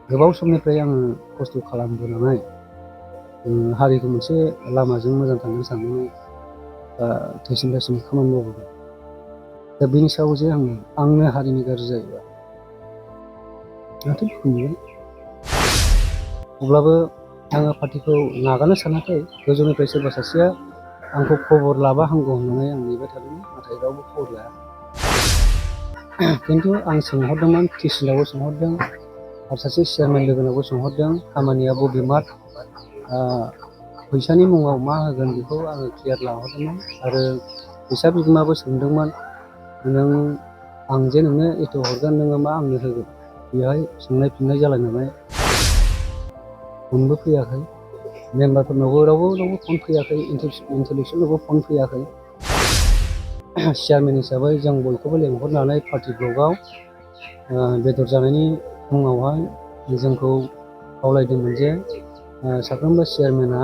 गोबाव समनिफ्राय आङो खस्थ' खालामबोनानै हारिखौ मोनसे लामाजों मोजां थांनो साननानै थैसिम खामानि मावबोबाय। दा बेनि सायाव जे आंनो हारिनि गाज्रि जायोबा माथो बुंनो। अब्लाबो आङो पार्टिखौ नागारनो सानाखै। गोजौनिफ्राय सोरबा सासेया आंखौ खबर लाबा हामगौ होननानै आं नेबाय थादोंमोन, नाथाय रावबो खबर लाया। खिन्थु आं सोंहरदोंमोन, टिसिनावबो सोंहरदों आरो सासे चेयारमेन लोगोनावबो सोंहरदों, खामानिया बबे मार्क, फैसानि मुङाव मा होगोन बेखौ आङो क्लियार लाहरदोंमोन। आरो फैसा बिगोमाबो सोंदोंमोन, नों आं जे नोंनो एथ' हरगोन, नोङो मा आंनो होगोन? बेहाय सोंनाय फिननाय जालायनानै फनबो फैयाखै। मेम्बारफोरनावबो रावबो फन फैयाखै, इन्टेलेक्सुवेलनावबो फन फैयाखै। चेयारमेन हिसाबै जों बयखौबो लेंहरनानै पार्टि ब्लकआव बेदर जानायनि मुङावहाय जोंखौ खावलायदोंमोन जे साफ्रोमबो चेयारमेना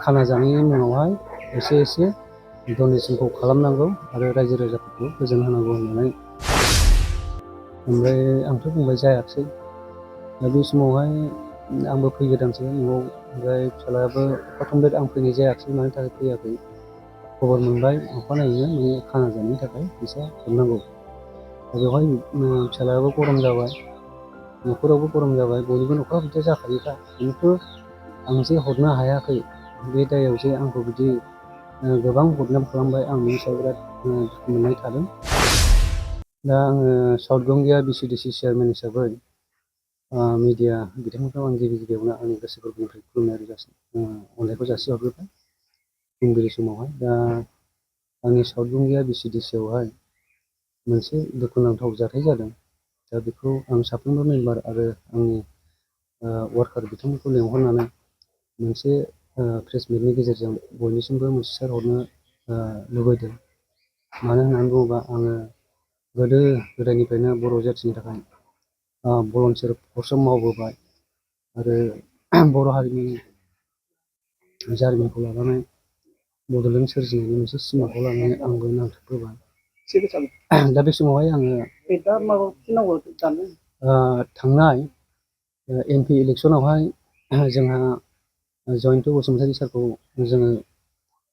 खाना जानायनि मुङावहाय एसे डनेसनखौ खालामनांगौ आरो रायजो राजाफोरखौ गोजोन होनांगौ होननानै। ओमफ्राय आंथ' बुंबाय जायाखिसै। दा बे समावहाय आंबो फैगोदानसो न'आव। ओमफ्राय फिसालायाबो अखा आं फैनाय जायाखिसै, मानि थाखाय फैयाखै। खबर मोनबाय अखानायैनो माने खाना जानायनि थाखाय फैसा हरनांगौ। दा बेवहाय फिसालायाबो गरम जाबाय, न'खरावबो गरम जाबाय, बयनिबो न'खराव बिदिया जाखायोखा। खिन्थु आं जे हरनो हायाखै, बे दायाव जे आंखौ बिदि गोबां बदनाम खालामबाय, आं बेनि सायाव बिराद दुखु मोननाय थादों। दा आङो साउथ गंगिया VCDC चेयारमेन हिसाबै मिडिया बिथांमोनखौ आं गिबियावनो आंनि गोसो गोरबोनिफ्राय खुलुमनाय अननायखौ जासिहरग्रोबाय फुंबिलि समावहाय। दा आंनि साउथ गंगिया VCDCआवहाय मोनसे दुखुनांथाव जाथाय जादों। दा बेखौ आं साफ्रोमबो मेम्बार आरो आंनि वार्कार बिथांमोनखौ लेंहरनानै मोनसे प्रेस मिटनि गेजेरजों बयनिसिमबो मिथिसारहरनो लुबैदों। मानो होननानै बुङोबा, आङो गोदो गोदायनिफ्रायनो बर' जाथिनि थाखाय भलन्टियार कर्सआव मावबोबाय आरो बर' हारिनि जारिमिनखौ लानानै बड'लेण्ड सोरजिनायनि मोनसे सिमांखौ लानानै आंबो नांथाबबोबाय। दा बे समावहाय आङो थांनाय MP इलेक्सनावहाय जोंहा जयन्त बसुमतारी सारखौ जोङो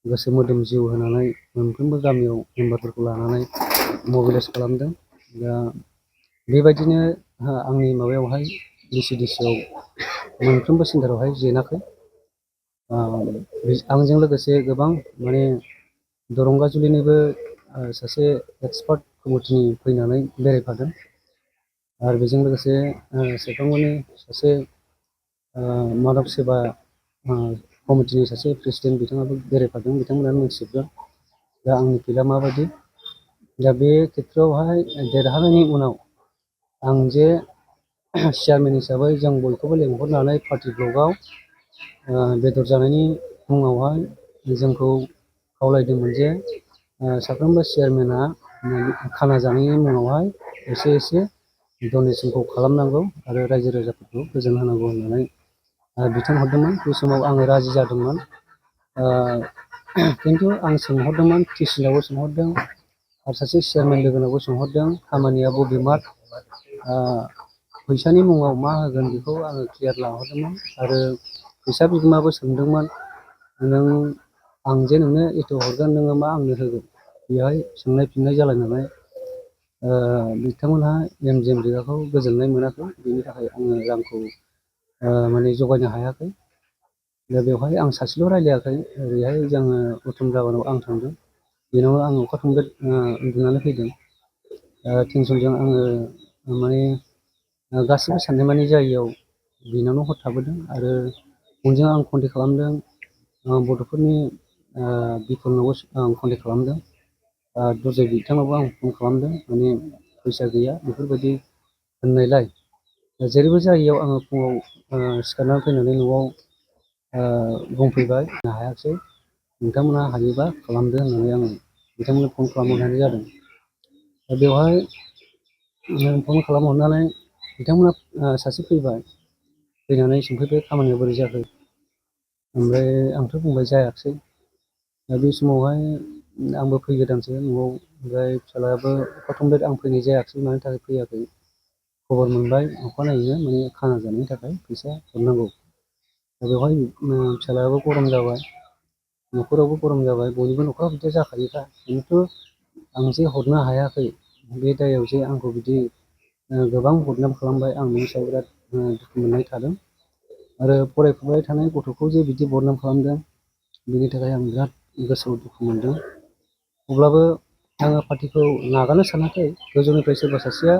गोसो मोदोम जिउ होनानै मोनफ्रोमबो गामियाव मेम्बारफोरखौ लानानै मबिलाइस खालामदों। दा बेबायदिनो आंनि माबायावहाय VCDCआव मोनफ्रोमबो सेन्टारावहाय जेनाखै। आंजों लोगोसे गोबां माने दरंगाजुलिनिबो सासे एक्सपार्ट कमिटिनि फैनानै बेरायफादों। आरो बेजों लोगोसे सेरफांगुरिनि सासे माधब सेबा कमिटिनि सासे प्रेसिडेन्ट बिथाङाबो बेरायफादों। बिथांमोनानो मिथिजोबगोन दा आंनि फिल्डआ माबायदि। दा बे खेथ्रआवहाय देरहानायनि उनाव आं जे चेयारमेन हिसाबै जों बयखौबो लेंहरनानै पार्टि ब्लकआव बेदर जानायनि मुङावहाय जोंखौ खावलायदोंमोन जे साफ्रोमबो चेयारमेना खाना जानायनि मुङावहाय एसे डनेसनखौ खालामनांगौ आरो रायजो राजाफोरखौ गोजोन होनांगौ होननानै बिथोन हरदोंमोन। बे समाव आङो राजि जादोंमोन। खिन्थु आं सोंहरदोंमोन, टिसिनावबो सोंहरदों आरो सासे चेयारमेन लोगोनावबो सोंहरदों, खामानिया बबे मार्क, फैसानि मुङाव मा होगोन बेखौ आङो क्लियार लाहरदोंमोन। आरो फैसा बिगोमाबो सोंदोंमोन, नों आं जे नोंनो एथ' हरगोन, नोङो मा आंनो होगोन? बेहाय सोंनाय फिननाय जालायनानै बिथांमोनहा एम रिगाखौ गोजोननाय मोनाखै। बेनि थाखाय आङो रांखौ माने जगायनो हायाखै। दा बेवहाय आं सासेल' रायलायाखै, ओरैहाय जोङो उथुम जाबानाव आं थांदों, बेनावनो आं अखा थंब्लेद उन्दुनानै फैदों। टेनसनजों आङो माने गासिबो साननायमानि जायैयाव बेनावनो हर थाबोदों। आरो फनजों आं कन्टेक्ट खालामदों, बड'फोरनि बिफननावबो आं कन्टेक्ट खालामदों, दुरजय बिथांनावबो आं फन खालामदों। माने फैसा गैया बेफोरबायदि होननायलाय जेरैबो जायैयाव आङो फुङाव सिखारनानै फैनानै न'आव बुंफैबाय हायाखिसै, नोंथांमोनहा हायोबा खालामदो होननानै आङो बिथांमोननो फन खालामहरनाय जादों। दा बेवहाय फन खालामहरनानै बिथांमोना सासे फैबाय, फैनानै सोंफैबाय खामानिया बोरै जाखो। ओमफ्राय आंथ' बुंबाय जायाखिसै। दा बे समावहाय आंबो फैगोदानसो न'आव। ओमफ्राय फिसालायाबो अखा थंब्लेद आं फैनाय जायाखिसै, मानि थाखाय फैयाखै। खबर मोनबाय अखानायैनो माने खाना जानायनि थाखाय फैसा हरनांगौ। दा बेवहाय फिसालायाबो गरम जाबाय, न'खरावबो गरम जाबाय, बयनिबो न'खराव बिदि जाखायोखा। खिन्थु आं जे हरनो हायाखै, बे दायाव जे आंखौ बिदि गोबां बदनाम खालामबाय, आं बेनि सायाव बिराद दुखु मोननाय थादों। आरो फरायफुबाय थानाय गथ'खौ जे बिदि बदनाम खालामदों, बिनि थाखाय आं बिराद गोसोआव दुखु मोनदों। अब्लाबो आङो पार्टिखौ नागारनो सानाखै। गोजौनिफ्राय सोरबा सासेया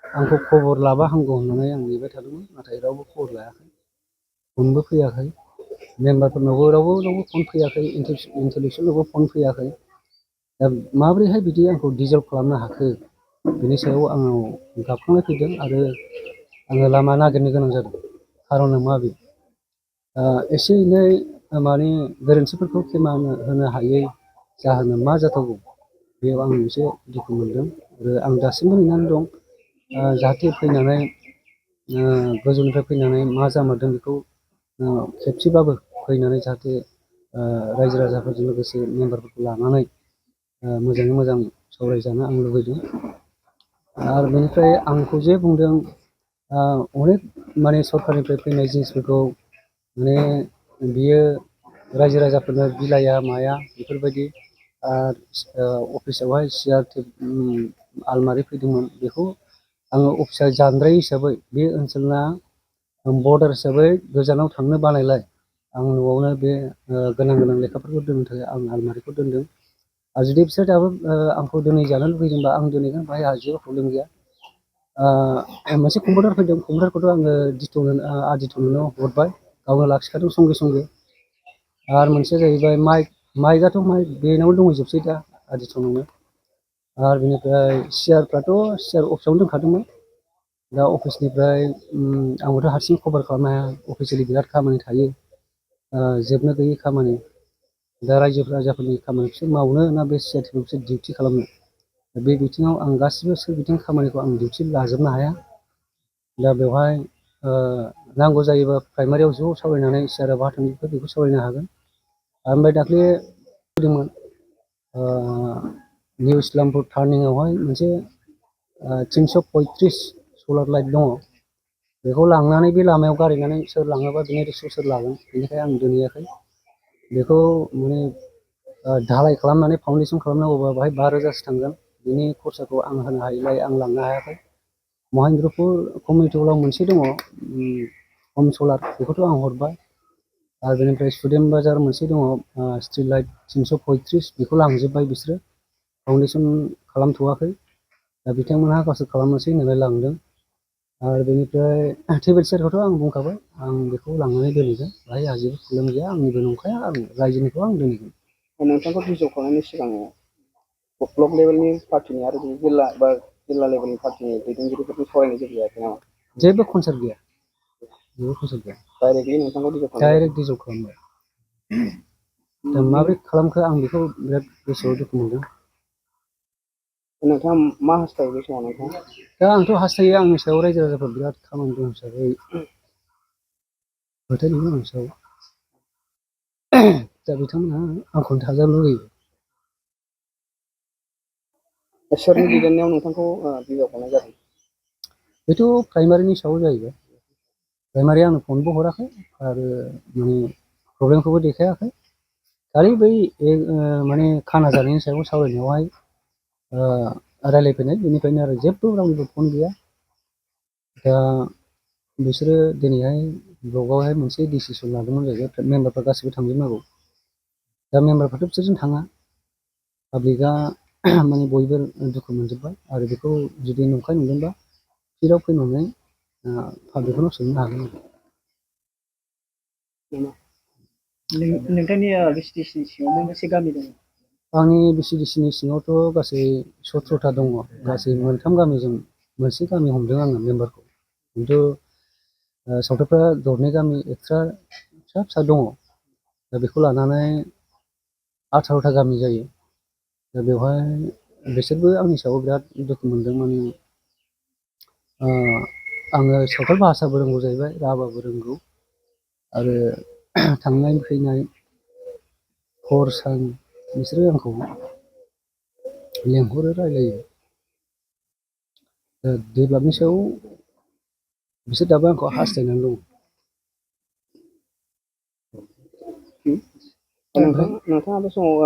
आंखौ खबर लाबा हामगौ होननानै आं नेबाय थादोंमोन, नाथाय रावबो खबर लायाखै, फनबो फैयाखै। मेम्बारफोरनावबो रावबो फन फैयाखै, इन्टेलेक्सुवेलनावबो फन फैयाखै। दा माबोरैहाय बिदि आंखौ डिजार्भ खालामनो हाखो, बिनि सायाव आंनाव गाबखांनाय फैदों आरो आङो लामा नागिरनो गोनां जादों। खार'ना मा बे एसे एनै माने गोरोन्थिफोरखौ खेमा होनो हायै जाहोना मा जाथावगौ, बेयाव आं एसे दुखु मोनदों। आरो आं दासिमबो नेनानै दं, जाहाथे फैनानै गोजौनिफ्राय फैनानै मा जामारदों बेखौ खेबसेबाबो फैनानै जाहाथे रायजो राजाफोरजों लोगोसे मेम्बारफोरखौ लानानै मोजाङै मोजां सावरायजानो आं लुबैदों। आरो बेनिफ्राय आंखौ जे बुंदों अनेक माने सरकारनिफ्राय फैनाय जिनिसफोरखौ माने बियो रायजो राजाफोरनो बिलाया माया बेफोरबायदि। अफिसावहाय सियार आलमारि फैदोंमोन, बेखौ आङो अफिसा जानद्राय हिसाबै बे ओनसोलना बर्डार हिसाबै गोजानाव थांनो बानायलाय आं न'आवनो बे गोनां गोनां लेखाफोरखौ दोननो थाखाय आं आलमारिखौ दोनदों। आरो जुदि बिसोर दाबो आंखौ दिनै जानो लुगैदोंबा आं दिनैगोन, बाहाय आंहा जेबो प्रब्लेम गैया। मोनसे कम्पिउटार फैदों, कम्पिउटारखौथ' आङो आदित्यनो हरबाय, गावनो लाखिखादों संगे संगे। आरो मोनसेया जाहैबाय माइकआथ' बेनावनो दंहैजोबसै दा, आदित्यनावनो। आरो बेनिफ्राय सियारफ्राथ' सियार अफिसावनो दोनखादोंमोन। दा अफिसनिफ्राय आंबोथ' हारसिं कभार खालामनो हाया, अफिसियेलि बिराद खामानि थायो, जोबनो गैयै खामानि। दा रायजो राजाफोरनि खामानि बिसोर मावनो ना बे सिआरटिखौ बिसोर डिउटि खालामनो, बे बिथिङाव आं गासिबो सोरबिथिं खामानिखौ आं डिउटि लाजोबनो हाया। दा बेवहाय नांगौ जायोबा प्राइमारियाव ज' सावरायनानै सिआरआ बहा थांजोबखो बेखौ सावरायनो हागोन। ओमफ्राय दाख्लै फैदोंमोन निउ इस्लामपुर टार्निंआवहाय मोनसे 335 सलार लाइट दङ, बेखौ लांनानै बे लामायाव गारहैनानै सोर लाङोबा बिनि रिक्सखौ सोर लागोन, बेनिखायनो आं दोनहैयाखै। बेखौ माने धालाय खालामनानै फाउन्डेसन खालामनांगौबा बाहाय 5,000सो थांगोन, बिनि खरसाखौ आं होनो हायिलाय आं लांनो हायाखै। महेन्द्रपुर कमिउनिटि हलाव मोनसे दङ हम सलार, बेखौथ' आं हरबाय। आरो बेनिफ्राय स्टुडेन्ट बाजार मोनसे दङ स्ट्रिट लाइट 335, बेखौ लांजोब्बाय बिसोरो, फाउन्डेसन खालामथ'वाखै। दा बिथांमोनहा गावसोर खालामनोसै होननानै लांदों। आरो बेनिफ्राय टेबोल चेयारखौथ' आं बुंखाबाय, आं बेखौ लांनानै दोनहैगोन, बाहाय आंहा जेबो प्रब्लेम गैया, आंनिबो नंखाया, आं रायजोनिखौ आं दोनहैगोन। नोंथांखौ बिजौखांनायनि सिगां ब्लक लेभेलनि पार्टिनि आरो जिल्ला बा जिल्ला लेभेलनि पार्टिनि दैदेनगिरिफोरखौ सावरायनाय जायाखै नामा? जेबो कनसार्ट गैया, जेबो कनसार्ट गैया। डाइरेक्टलि नोंथांखौ डिजल्भ खालामबाय? डाइरेक्ट डिजल्भ खालामबाय। दा माबोरै खालामखो आं बेखौ बिराद गोसोआव दुखु मोनदों। नोंथाङा मा हास्थायो बे समाव नोंथाङा? दा आंथ' हास्थायो आंनि सायाव रायजो राजाफोर बिराद खामानि दं हिसाबै फोथायनाय दं आंनि सायाव। दा बिथांमोनहा आंखौनो थाजानो लुगैयो। सोरनि दैदेननायाव नोंथांखौ डिजल्भ खालामनाय जादों? बेथ' प्राइमारिनि सायाव जाहैबाय। प्राइमारिया आंनो फनबो हराखै आरो माने प्रब्लेमखौबो देखायाखै। खालि बै माने खाना जानायनि सायाव सावरायनायावहाय रायलायफैनाय, बेनिफ्रायनो आरो जेबो रावनिबो फन गैया। दा बिसोरो दिनैहाय ब्लकआवहाय मोनसे डिसिसन लादोंमोन जाहैबाय, मेम्बारफ्रा गासिबो थांजोबनांगौ। दा मेम्बारफ्राथ' बिसोरजों थाङा, पाब्लिकआ माने बयबो दुखु मोनजोब्बाय। आरो बेखौ जुदि नंखाय नंदोंबा फिल्डआव फैनानै पाब्लिकखौनो सोंनो हागोन। नोंथांनि बिसिडिसिनि सिङाव मोनबेसे गामि दङ? आंनि बिसिडिसिनि सिङावथ' गासै 17टा दङ। गासै 3 गामिजों मोनसे गामि हमदों आङो मेम्बारखौ। खिन्थु सावथालफ्रा 2 गामि एक्सट्रा फिसा फिसा दङ। दा बेखौ लानानै 18टा गामि जायो। दा बेवहाय बिसोरबो आंनि सायाव बिराद दुखु मोनदों। माने आङो सावथाल भाषाबो रोंगौ जाहैबाय, राभाबो रोंगौ। आरो थांनाय फैनाय हर सान बिसोरो आंखौ लेंहरो, रायलायो। डेभेलपनि सायाव बिसोर दाबो आंखौ हास्थायनानै दं। नोंथाङा बे समाव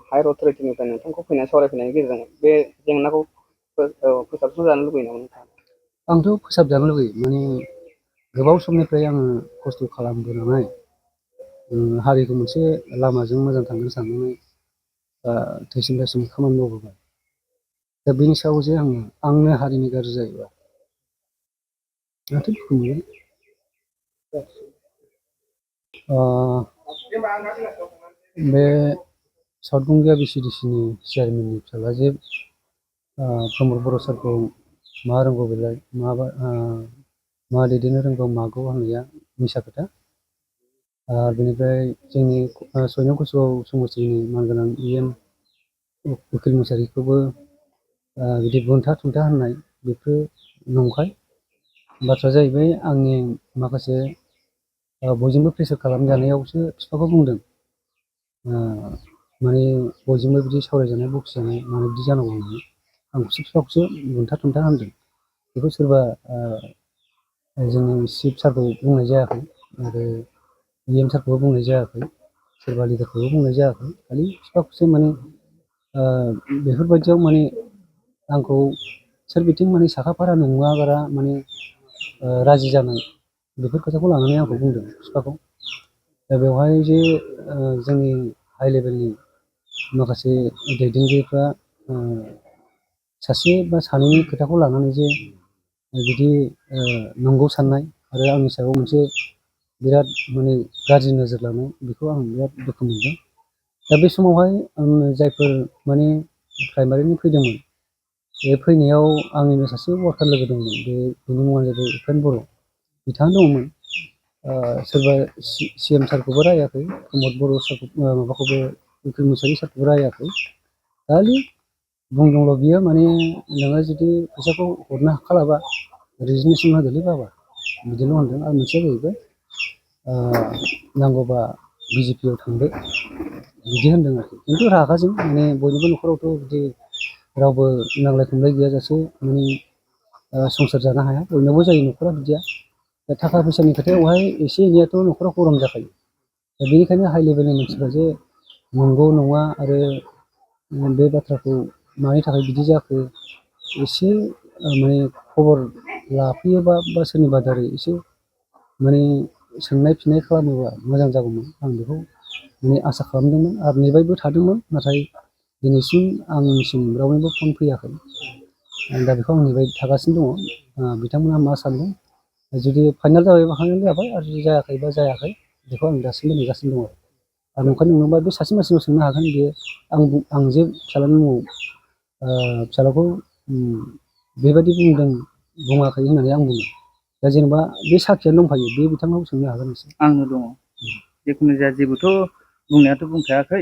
हायार अथ'रिटिनिफ्राय नोंथांखौ फैनानै सावरायफैनायनि गेजेरजों बे जेंनाखौ फोसाबस्रांजानो लुबैयो नामा नोंथाङा? आंथ' फोसाबजानो लुगैयो। माने गोबाव समनिफ्राय आङो खस्थ' खालामबोनानै हारिखौ मोनसे लामाजों मोजां थांनो साननानै थैसोम थैसोम खामानि मावबोबाय। दा बेनि सायाव जे आंनो हारिनि गाज्रि जायोबा माथो दुखु मोनो। बे साउथ गंगिया VCDCनि चेयारमेननि फिसाज्ला जे प्रमद बर' सारखौ मा रोंगौ बेलाय मा दैदेननो रोंगौ मागौ होननाया मिसा खोथा। बेनिफ्राय जोंनि 6 नं कुसुगाव समस्तिनि मानगोनां EM उकिल मुसाहारिखौबो बिदि बुंथा थुंथा होननाय बेफोर नंखाय। बाथ्राया जाहैबाय आंनि माखासे बयजोंबो प्रेसार खालामजानायावसो बिफाखौ बुंदों। माने बयजोंबो बिदि सावरायजानाय बखिजानाय मानो बिदि जानांगौ होननानै आंखौसो बिफाखौसो बुंथा थुंथा होनदों। बेखौ सोरबा जोंनि चिफ सारखौ बुंनाय जायाखै आरो EM सारखौबो बुंनाय जायाखै, सोरबा लिडारखौबो बुंनाय जायाखै। खालि बिफाखौसो माने बेफोरबायदियाव माने आंखौ सोरबिथिं माने साखा-फारा नङागारा माने राजि जानाय बेफोर खोथाखौ लानानै आंखौ बुंदों बिफाखौ। दा बेवहाय जे जोंनि हाइ लेभेलनि माखासे दैदेनगिरिफ्रा सासे बा सानैनि खोथाखौ लानानै जे बिदि नंगौ साननाय आरो आंनि सायाव मोनसे बिराद माने गाज्रि नोजोर लानाय, बेखौ आं बिराद दुखु मोनदों। दा बे समावहाय आङो जायफोर माने प्राइमारिनि फैदोंमोन, बे फैनायाव आंनिनो सासे वार्कार लोगो दंमोन। बेनि मुङानो जाहैबाय उपेन बर'। बिथाङा दङमोन। सोरबा CM सारखौबो रायाखै, प्रमद बर' सारखौ माबाखौबो उकिल मुसाहारि सारखौबो रायाखै। खालि बुंदोंल' बियो माने नोङो जुदि फैसाखौ हरनो हाखालाबा रिजिगनेसन होदोलै बाबा बिदिल' होनदों। आरो मोनसेया जाहैबाय नांगौबा BJP आव थांदो बिदि होनदों आरोखि। खिन्थु रागाजों माने बयनिबो न'खरावथ' बिदि रावबो नांलाय खमलाय गैयाजासे माने संसार जानो हाया। बयनावबो जायो न'खरा बिदिया। दा थाखा फैसानि खोथायावहाय एसे एनैयाथ' न'खराव गरम जाखायो। दा बेनिखायनो हाइ लेभेलनि मानसिफ्रा जे नंगौ नङा आरो बे बाथ्राखौ मानि थाखाय बिदि जाखो एसे माने खबर लाफैयोबा बा सोरनिबा दारै एसे माने सोंनाय फिन्नाय खालामोबा मोजां जागौमोन। आं बेखौ माने आसा खालामदोंमोन आरो नेबायबो थादोंमोन। नाथाय दिनैसिम आंनिसिम रावनिबो फन फैयाखै। आं दा बेखौ आं नेबाय थागासिनो दङ। बिथांमोनहा मा सानदों, जुदि फाइनाल जाबायबा फाइनाल जाबाय आरो जुदि जायाखैबा जायाखै। बेखौ आं दासिमबो नेगासिनो दङ। आरो नंखाय नंदोंबा बे सासे मानसिनाव सोंनो हागोन। बेयो आं जे फिसाज्लानि मुङाव फिसाज्लाखौ बेबायदि बुङाखै होननानै आं बुङो। दा जेनेबा बे साखियानो दंखायो, बे बिथांनाव सोंनो हागोन एसे। आंनो दङ। जिखुनु जाया जेबोथ' बुंनायाथ' बुंखायाखै।